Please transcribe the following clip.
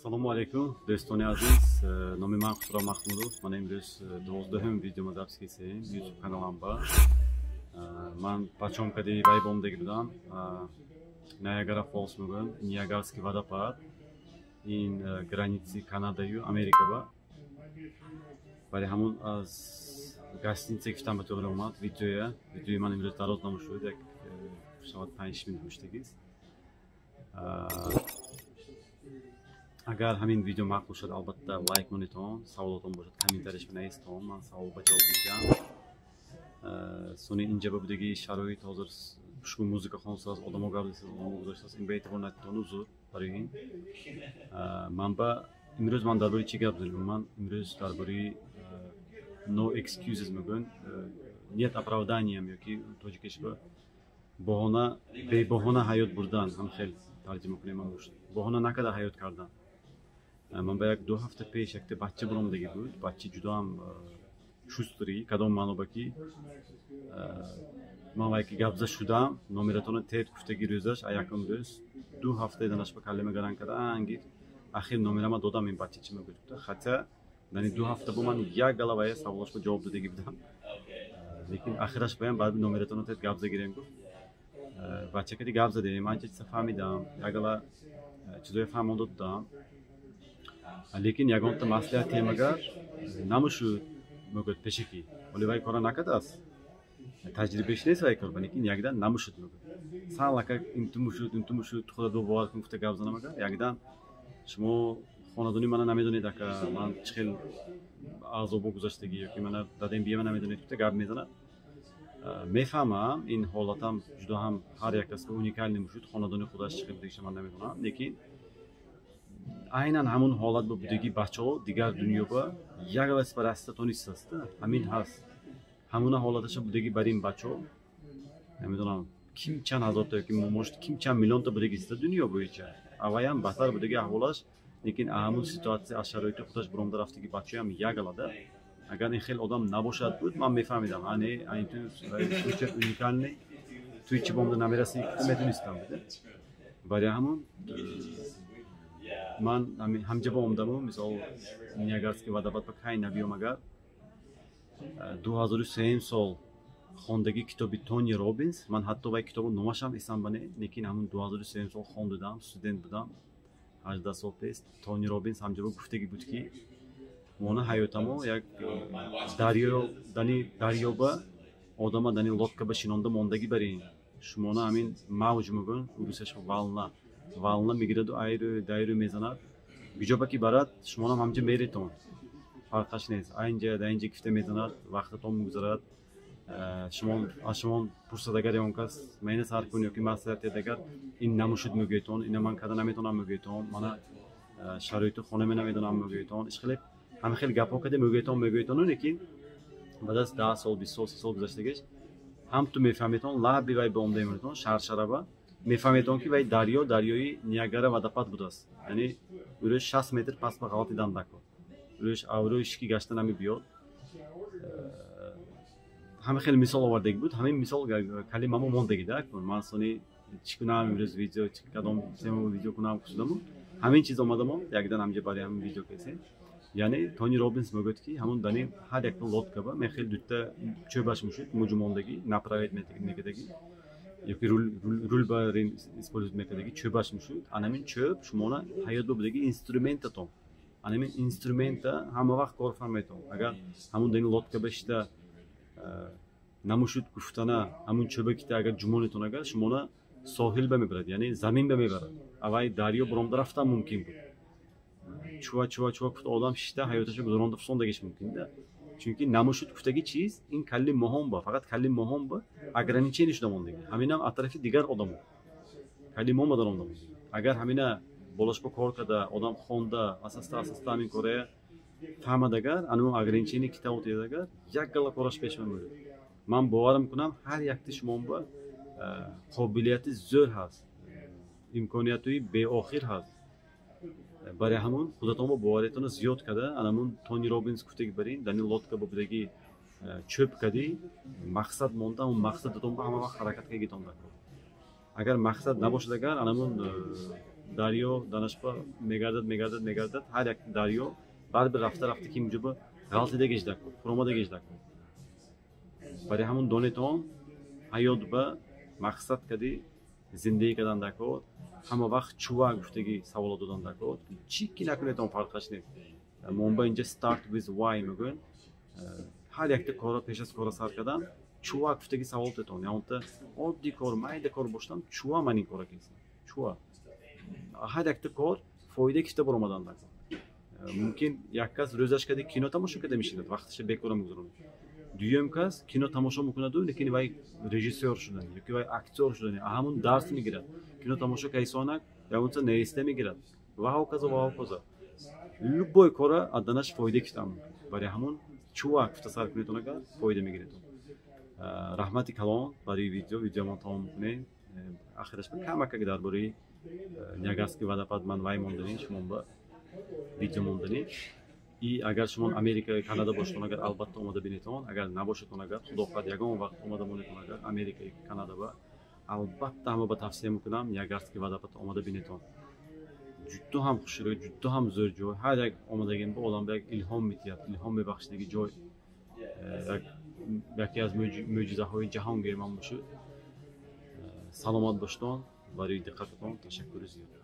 Ассалому алайкум, дӯстони азиз. Номи ман Хусрав Махмудов. Ман имрӯз 12-ум видеома запис кесем YouTube каналамба. Ман бачом кади вай бомдаги будам. Ниагара Фолс мегӯям, Ниагарский водопад. Ин граница и Канадаю Америка ба. Вале ҳамун аз гостиница гирифтам, ба тоғри омад видеоя. Видеои ман имрӯз дароз намушуд, як шавад 5 минут муштагист. Агар ҳамин видео маъқул шуд, албатта, лайк монедтон, саволотон бошад, комментарий ш бинавистон, ман савол ба ҷавоб медиҳам. Сони инҷа ба будаги шароит ҳозир хушбу музыка хонсааст, одамо гап застааст, одамо гузоштааст, ин ба эътибор натитон, узр барои ин. Ман ба имрӯз ман дар бораи чӣ гап занем? Ман имрӯз дар бораи no excuses мегӯянд, нет оправданиям, ёки тоҷикиш ба баҳона, бебаҳона ҳаёт бурдан, ҳам хел тарҷима кунем, ман баҳона накарда ҳаёт кардан. Ман ба як 2 ҳафта пеш якта бача буромадагӣ буд. Бача ҷудоам шустрый, кадом маъно ба ки ман вай ки гап за шудам, номератона тед гуфтаги рӯзаш, а якум рӯз 2 ҳафта данаш ба калима гаран карда ангифт, ахир номерама додам. Ин бача чӣ мегӯяд? Хотя дани 2 ҳафта бу ман як галавая саволаш ба ҷавоб додагӣ будам, лекин ахираш баям баъд номератона тед, гап загирем гуфт. Бача кади гап задем, анча чиза фаҳмидам, як гала чизое фаҳмонда додам, лекин ягонта маслиҳат темагар намушуд, мегӯяд. Пешакӣ вале вай кора накардааст, таҷрибаш нест вай кор, лекин якдан намушуд, мегӯяд. Салака инту мушуд, инту мушуд, худат бовар кун гуфта гап занам, агар якдан шумо хонадони мана намедонед, ака, ман чӣ хел азобо гузаштагӣ ёки мана дадем бияма намедонед гуфта гап мезанад. Мефаҳмам, ин ҳолатам ҷудо ҳам ҳар як кас уникальный мушуд, хонадони худаш чӣ хел будагиша ман намедонам, лекин айнан ҳамун ҳолат ба будагӣ бачаҳо дигар дунё ба як ба раста тонистаст, ҳамин ҳаст. Ҳамуна ҳолаташа будагӣ бар ин бачаҳо намедонам ким чанд ҳазорта ёки может ким чанд миллионта будагиста дунё боича, аваям баҳтар будаги аҳволаш, лекин ҳамун ситуация аз шароити худаш буромда рафтаги бачаҳоям як алада. Агар ин хел одам набошад буд, ман мефаҳмидам, ане айн ту случай уникальный, туи чӣ бомда намерасӣ, метонистам буда. Барои ҳамун ман ҳамҷа ба омдаму, мисол, Ниагарский водопад ба кай набиём, агар 2003 сол хондагӣ китоби Тони Робинс, ман ҳатто вай китобо номашам эсам бане, лекин ҳамун 2003 сол хондудам, студент будам, 18 сол пеш. Тони Робинс ҳамҷа ба гуфтагӣ буд, ки мона ҳаётамо як дарё, дани дарёба одама дани лодка ба шинонда мондагӣ барин, шумона ҳамин мавҷ мегӯянд урусаш, волна, волна мегираду айру дайру мезанад, гуҷоба ки барад, шумонам ҳамҷа меретон, фарқаш нест, айнҷа даинҷа гифта мезанад, вақтатон мегузарад. Шумо аз шумо пурсад, агар ягон кас майна сар кун ёки маслиҳат диҳад, агар ин намушуд мегӯетон, ина ман карда наметавонам мегӯетон, мана шароити хонаме намедонам мегӯетон, ишхеле ҳама хел гапҳо карда мегӯетон, мегӯетону, лекин баъд аз 10 сол, 20 сол, 30 сол гузаштагиш ҳам ту мефаҳметон, лаби вай ба омда мемонетон, шаршараба мефаҳметон, ки вай дарё дарёи Ниагара водопад будааст, яъне ӯрӯш 60 метр паст ба ғалатидан дакор, ӯрӯш аврӯи шики гашта намебиёд. Ҳама хеле мисол овардаги буд, ҳамин мисол калимамо мондаги да. Ман сони чӣ кунам имрӯз видео, кадом тема видео кунам кусудаму, ҳамин чиз омадамо якдан ҳамҷа барои ҳамин видео кесем. Яъне Тони Робинс мегӯяд, ки ҳамун дани ҳар якта лодка ба мен хеле дутта чӯбаш мушуд, муҷумондагӣ направить мекардагӣ ёки руль ба использовать мекардаги чӯбаш мушуд. Анамин чӯб шумона ҳаёт ба будаги инструментатон, анамин инструмента ҳама вақт кор фармоедтон. Агар ҳамун дани лодка ба шита намушуд гуфтана, ҳамун чӯба кита агар ҷумонетон, агар шумона соҳил ба мебарад, яъне замин ба мебарад, авай дарё буромда рафтан мумкин буд, чува чува чува гуфта одам шита ҳаёташо гузаронда фусондагиш мумкин да, чунки намушуд гуфтаги чиз ин калли моҳон ба фақат калли моҳон ба ограничение шуда мондагӣ, ҳаминам аз тарафи дигар одамо калли моҳон ба даромда мондагӣ. Агар ҳамина болошба кор карда, одам хонда, асаста асаста ҳамин корая фаҳмад, агар анмо ограничение китабо диҳад, агар як гала кораш пеш мемояд. Ман боварам кунам, ҳар якти шумон ба қобилияти зӯр ҳаст, имкониятҳои беохир ҳаст. Барои ҳамун худатон бо бовариятонро зиёд карда, анамун Тони Робинс гуфтаги барин дани лодка бо будаги чӯб кади мақсад монда, ҳамун мақсадатон ба ҳама вақт ҳаракат кагитон дакор. Агар мақсад набошад, агар анамун Дарё данашба мегардад, мегардад, мегардад. Ҳар як дарё барибир рафта рафта ки инҷоба ғалтида геждаку, фуромада геждаку. Барои ҳамун донетон, ҳаёт ба мақсад кади зиндагӣ кардан дакор, ҳама вақт чува гуфтагӣ саволо додан дакор. Чӣ ки накунетон, фарқаш нест. Монба инҷа "Start with why" мегӯянд. Ҳар якта кора, пеш аз кора сар кардан, чува гуфтагӣ савол тетон. Ягонта оддӣ кор, майда кор бошадам, чува ман ин кора кардам, чува? Ҳар якта кор фоида кифта баромадан дакор. Мумкин як кас рӯзаш кади кино тамошо карда мешинад, вақташа бекора мегузаронад. Дуюм кас кино тамошо мекунаду, лекин вай режиссёр шудани ёки вай актёр шудани, ҳамун дарс мегирад. Кино тамошо кайсонак ягонта неиста мегирад ва ҳоказо, ва ҳоказо. Любой кора аз фоида кифтан мумкин. Барои ҳамун чува гуфта сар кунедон, агар фоида мегиредон. Раҳмати калон барои видео. Видеомон тамом мекунем. Ахираш камакак дар бораи Ниагарский водопад ман вай монданӣ, шумо ба видео монданӣ. И агар шумо Америка, Канада бошедон, агар албатта омада бинетон. Агар набошедон, агар худо хоҳад, ягон вақт омада монетон, агар Америка, Канада ба, албатта ҳама ба тавсия мекунам, Ниагарский водопад омада бинетон. Ҷудо ҳам хушрӯй, ҷудо ҳам зӯр ҷой. Ҳар як омадагин ба одам ба як илҳом метиҳад, илҳом мебахшидаги ҷой. Яке аз мӯъҷизаҳои ҷаҳон гӯем бошад. Саломат боштон. Барои диққататон ташаккури зиёд.